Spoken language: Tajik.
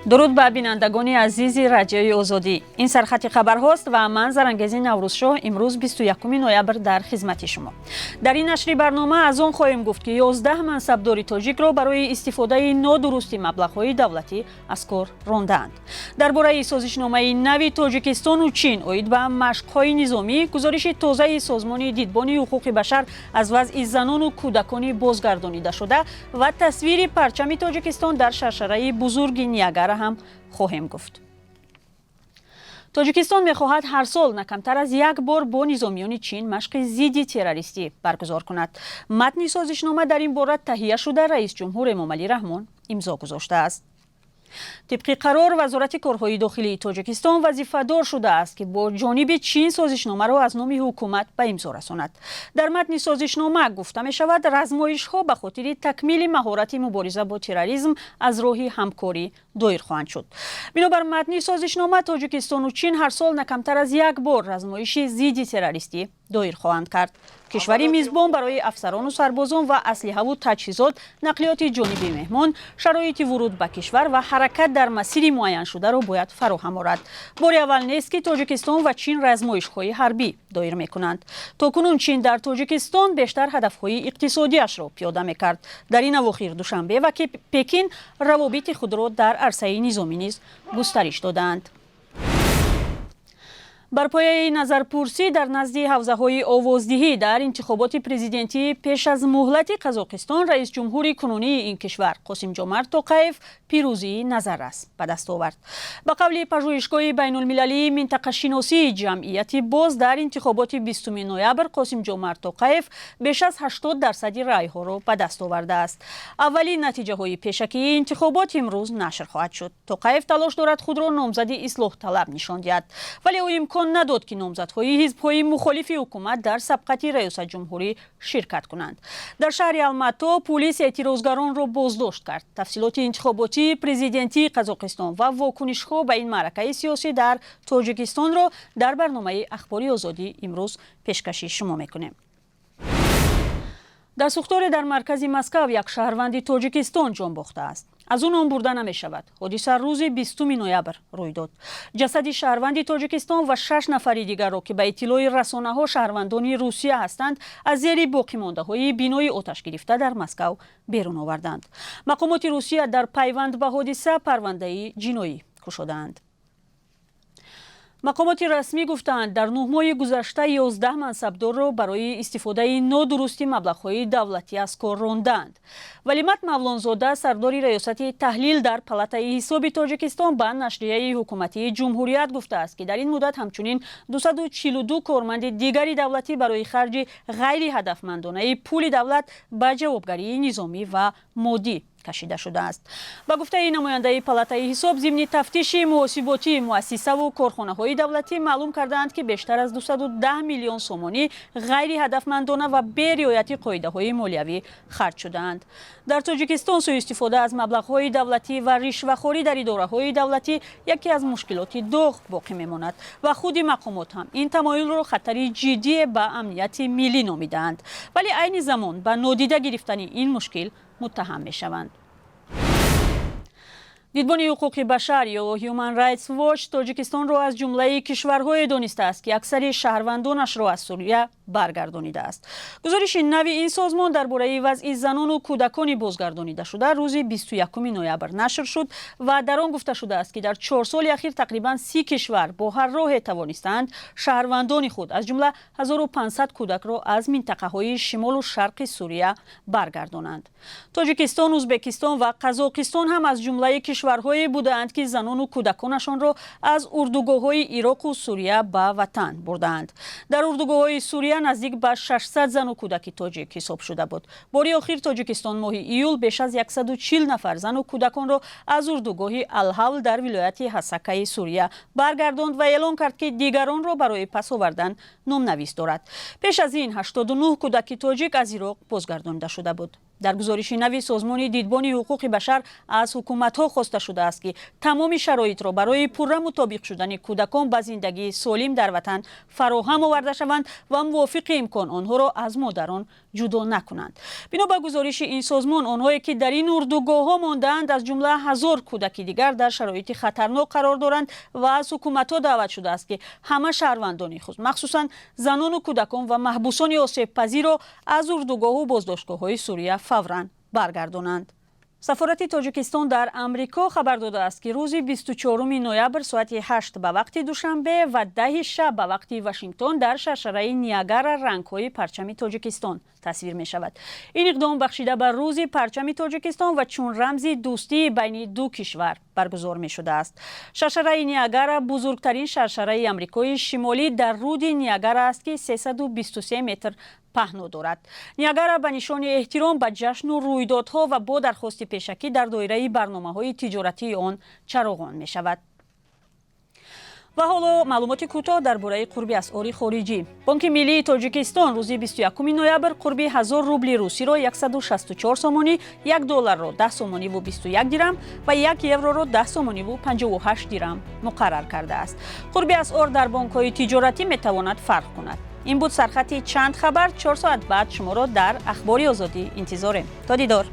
Дуруд ба бинандагони азизи Радиои Озодӣ. Ин сархати хабарҳост ва ман, Зарангези Наврӯзшоҳ, имрӯз 21 ноябр дар хизмати шумо. Дар ин нашри барнома аз он хоҳем гуфт, ки 11 мансабдори тоҷикро барои истифодаи нодурусти маблағҳои давлатӣ аз кор рондаанд. Дар бораи созишномаи нави Тоҷикистону Чин оид ба машқҳои низомӣ, гузориши тозаи созмони Дидбони ҳуқуқи башар аз вазъи занону кӯдакони бозгардонидашуда ва тасвири парчами Тоҷикистон дар шаршараи бузурги Ниагара ҳам хоҳем гуфт. Тоҷикистон мехоҳад ҳар сол на камтар аз як бор бо низомиёни Чин машқи зидди террористӣ баргузор кунад. Матни созишнома дар ин бора таҳия шуда, раисҷумҳур Эмомалӣ Раҳмон имзо гузоштааст. Тибқи қарор, Вазорати корҳои дохилии Тоҷикистон вазифадор шудааст, ки бо ҷониби Чин созишномаро аз номи ҳукумат ба имзо расонад. Дар матни созишнома гуфта мешавад, размоишҳо ба хотири такмили маҳорати мубориза бо терроризм аз роҳи ҳамкорӣ доир хоҳанд шуд. Бинобар матни созишнома, Тоҷикистону Чин ҳар сол на камтар аз як бор размоиши зидди террористӣ доир хоҳанд кард. Кишвари мизбон барои афсарону сарбозон ва аслиҳаву таҷҳизот, нақлиёти ҷониби меҳмон, шароити вуруд ба кишвар ва ҳаракат дар масири муайяншударо бояд фароҳам орад. Бори аввал нест, ки Тоҷикистон ва Чин размоишҳои ҳарбӣ доир мекунанд. То кунун Чин дар Тоҷикистон бештар ҳадафҳои иқтисодиашро пиёда мекард. Дар ин авохир Душанбе ва Пекин равобити худро дар арсаи низомӣ низ густариш додаанд. Бар пояи назарпурсӣ дар назди ҳавзаҳои овоздиҳӣ дар интихоботи президентӣ пеш аз муҳлати Қазоқистон, раисҷумҳури кунунии ин кишвар Қосимҷомарт Тоқаев пирӯзии назаррас ба даст овард. Ба қавли пажӯҳишгоҳи байнулмилалии минтақашиносии Ҷамъияти боз, дар интихоботи 20 ноябр Қосимҷомарт Тоқаев беш аз 80 дарсади раъйҳоро ба даст овардааст. Аввалин натиҷаҳои пешакии интихобот имрӯз нашр хоҳад шуд. Тоқаев талош дорад худро номзади ислоҳталаб нишон диҳад, вале ӯ имкон надод, ки номзадҳои ҳизбҳои мухолифи ҳукумат дар сабқати раёсатҷумҳурӣ ширкат кунанд. Дар шаҳри Алмато пулис эътирозгаронро боздошт кард. Тафсилоти интихоботии президентии Қазоқистон ва вокунишҳо ба ин маъракаи сиёсӣ дар Тоҷикистонро дар барномаи Ахбори Озодӣ имрӯз пешкаши шумо мекунем. Дар сӯхторе дар маркази Москав як шаҳрванди Тоҷикистон ҷон бохтааст. Аз ӯ ном бурда намешавад. Ҳодиса рӯзи 20 ноябр рӯй дод. Ҷасади шаҳрванди Тоҷикистон ва шаш нафари дигарро, ки ба иттилои расонаҳо шаҳрвандони Русия ҳастанд, аз зери боқимондаҳои бинои оташгирифта дар Москав берун оварданд. Мақомоти Русия дар пайванд ба ҳодиса парвандаи ҷиноӣ кушодаанд. Мақомоти расмӣ гуфтаанд, дар 9 моҳи гузашта 11 мансабдорро барои истифодаи нодурусти маблағҳои давлатӣ аз кор рондаанд. Валимат Мавлонзода, сардори раёсати таҳлил дар Палатаи ҳисоби Тоҷикистон, ба нашрияи ҳукуматии Ҷумҳурият гуфтааст, ки дар ин муддат ҳамчунин 242 корманди дигари давлатӣ барои харҷи ғайриҳадафмандонаи пули давлат ба ҷавобгарии низомӣ ва моддӣ кашида шудааст. Ба гуфтаи намояндаи Палатаи ҳисоб, зимни тафтиши муҳосиботии муассисаву корхонаҳои давлатӣ маълум кардаанд, ки бештар аз 210 миллион сомонӣ ғайриҳадафмандона ва бериояти қоидаҳои молиявӣ харҷ шудаанд. Дар Тоҷикистон сӯистифода аз маблағҳои давлатӣ ва ришвахорӣ дар идораҳои давлатӣ яке аз мушкилоти доғ боқӣ мемонад ва худи мақомот ҳам ин тамоюлро хатари ҷиддие ба амнияти миллӣ номидаанд, вале айни замон ба нодида гирифтани ин мушкил муттаҳам мешаванд. Дидбони ҳуқуқи башар ё Human Rights Watch Тоҷикистонро аз ҷумлаи кишварҳое донистааст, ки аксари шаҳрвандонашро аз Сурия баргардонидааст. Гузориши нави ин созмон дар бораи вазъи занону кӯдакони бозгардонидашуда рӯзи 21 ноябр нашр шуд ва дар он гуфта шудааст, ки дар 4 соли ахир тақрибан 30 кишвар бо ҳар роҳе тавонистаанд шаҳрвандони худ, аз ҷумла 1500 кӯдакро, аз минтақаҳои шимолу шарқи Сурия баргардонанд. Тоҷикистон, Ӯзбекистон ва Қазоқистон ҳам аз ҷумлаи кишварҳое будаанд, ки занону кӯдаконашонро аз урдугоҳҳои Ироқу Сурия ба ватан бурдаанд. Дар урдугоҳҳои Сурия наздик ба 600 зану кӯдаки тоҷик ҳисоб шуда буд. Бори охир Тоҷикистон моҳи июл беш аз 140 нафар зану кӯдаконро аз урдугоҳи Алҳавл дар вилояти Ҳасакаи Сурия баргардонд ва эълон кард, ки дигаронро барои пас овардан номнавис дорад. Пеш аз ин 89 кӯдаки тоҷик аз Ироқ бозгардонида шуда буд. Дар гузориши нави Созмони Дидбони ҳуқуқи башар аз ҳукуматҳо хоста шудааст, ки тамоми шароитро барои пурра мутобиқ шудани кӯдакон ба зиндагии солим дар ватан фароҳам оварда шаванд ва мувофиқи имкон онҳоро аз модарон ҷудо накунанд. Бино ба гузориши ин созмон, онҳое ки дар ин урдугоҳҳо мондаанд, аз ҷумла 1000 кӯдаки дигар, дар шароити хатарнок қарор доранд ва аз ҳукуматҳо даъват шудааст, ки ҳама шаҳрвандони худ, махсусан занону кӯдакон ва маҳбусони осебпазирро аз урдугоҳу боздоштгоҳҳои Сурия фавран баргардонанд. Сафорати Тоҷикистон дар Амрико хабар додааст, ки рӯзи 24 ноябр соати 8 ба вақти Душанбе ва 10 шаб ба вақти Вашингтон дар шаршараи Ниагара рангҳои парчами Тоҷикистон тасвир мешавад. Ин иқдом бахшида ба Рӯзи парчами Тоҷикистон ва чун рамзи дӯстии байни ду кишвар баргузор мешудааст. Шаршараи Ниагара бузургтарин шаршараи Амрикои Шимолӣ дар руди Ниагара аст, ки 323 метр паҳно дорад. Ниагара ба нишони эҳтиром ба ҷашну рӯйдодҳо ва бо дархости пешакӣ дар доираи барномаҳои тиҷоратии он чароғон мешавад. Ва ҳоло маълумоти кӯтоҳ дар бораи қурби асъори хориҷӣ. Бонки Миллии Тоҷикистон рӯзи 21 ноябр қурби 1000 рубли русиро 164 сомонӣ, 1 долларро 10 сомониву 21 дирам ва 1 евроро 10 сомониву 58 дирам муқаррар кардааст. Қурби асъор дар бонкҳои тиҷоратӣ метавонад фарқ кунад. Ин буд сархати чанд хабар. 4 соат баъд шуморо дар Ахбори Озодӣ интизорем. То дидор.